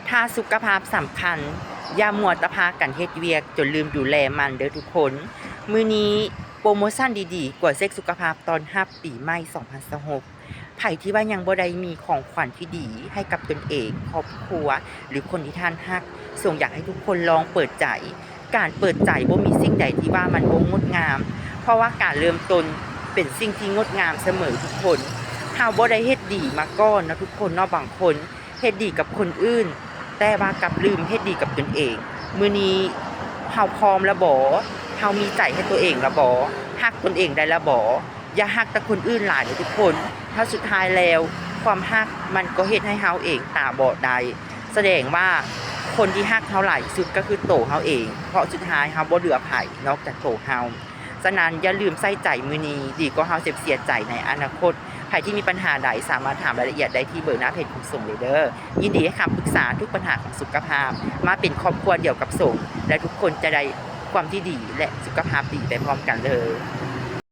ຖ້າສຸຂະພາບສຳຄັນ, ຢ່າມົວແຕ່ພາກັນເຮັດວຽກຈົນລືມດູແລມັນເດີ້ທຸກຄົນ. ມື້ນີ້ໂປຣໂມຊັນດີໆ ກວດເຊັກສຸຂະພາບຕ້ອນຮັບປີໃໝ່ສອງພັນຊາວຫົກ. ໃຜທີ່ວ່າຍັງບໍ່ໄດ້ມີຂອງຂວັນທີ່ດີໃຫ້ກັບຕົນເອງ, ຄອບຄົວ ຫຼື ຄົນທີ່ທ່ານຮັກ, ສົ່ງຢາກໃຫ້ທຸກຄົນລອງເປີດໃຈ. ການເປີດໃຈບໍ່ມີສິ່ງໃດທີ່ວ່າມັນບໍ່ງົດງາມ, ເພາະວ່າການເລີ່ມຕົ້ນເປັນສິ່ງທີ່ງົດງາມສະເໝີທຸກຄົນ. ເຮົາບໍ່ໄດ້ເຮັດດີມາກ່ອນເນາະທຸກຄົນເນາະ, ບາງຄົນ ເຮັດດີກັບຄົນອື່ນ, ແຕ່ວ່າກັບລືມເຮັດດີກັບຕົນເອງ. ມື້ນີ້ເຮົາພ້ອມແລ້ວບໍ? ເຮົາມີໃຈໃຫ້ຕົວເອງແລ້ວບໍ? ຮັກຕົນເອງໄດ້ແລ້ວບໍ? ຢ່າຮັກແຕ່ຄົນອື່ນຫຼາຍເດີ້ທຸກຄົນ. ເພາະສຸດທ້າຍແລ້ວ ຄວາມຮັກມັນກໍເຮັດໃຫ້ເຮົາເອງຕາບອດໄດ້. ສະແດງວ່າຄົນທີ່ຮັກເຮົາຫຼາຍທີ່ສຸດກໍຄືໂຕເຮົາເອງ, ເພາະສຸດທ້າຍເຮົາບໍ່ເຫຼືອໃຜນອກຈາກໂຕເຮົາ. ສະນັ້ນ ຢ່າລືມໃສ່ໃຈມື້ນີ້ ດີກວ່າເຮົາເຈັບເສຍໃຈໃນອະນາຄົດ. ໃຜທີ່ມີບັນຫາໃດ ສາມາດຖາມລາຍລະອຽດໄດ້ທີ່ເບີໜ້າເພຈຂອງສົງເລີຍເດີ້. ຍິນດີໃຫ້ຄຳປຶກສາທຸກບັນຫາຂອງສຸຂະພາບ. ມາເປັນຄອບຄົວດຽວກັບສົງ ແລະ ທຸກຄົນຈະໄດ້ຄວາມທີ່ດີ ແລະ ສຸຂະພາບດີໄປພ້ອມກັນເລີຍ.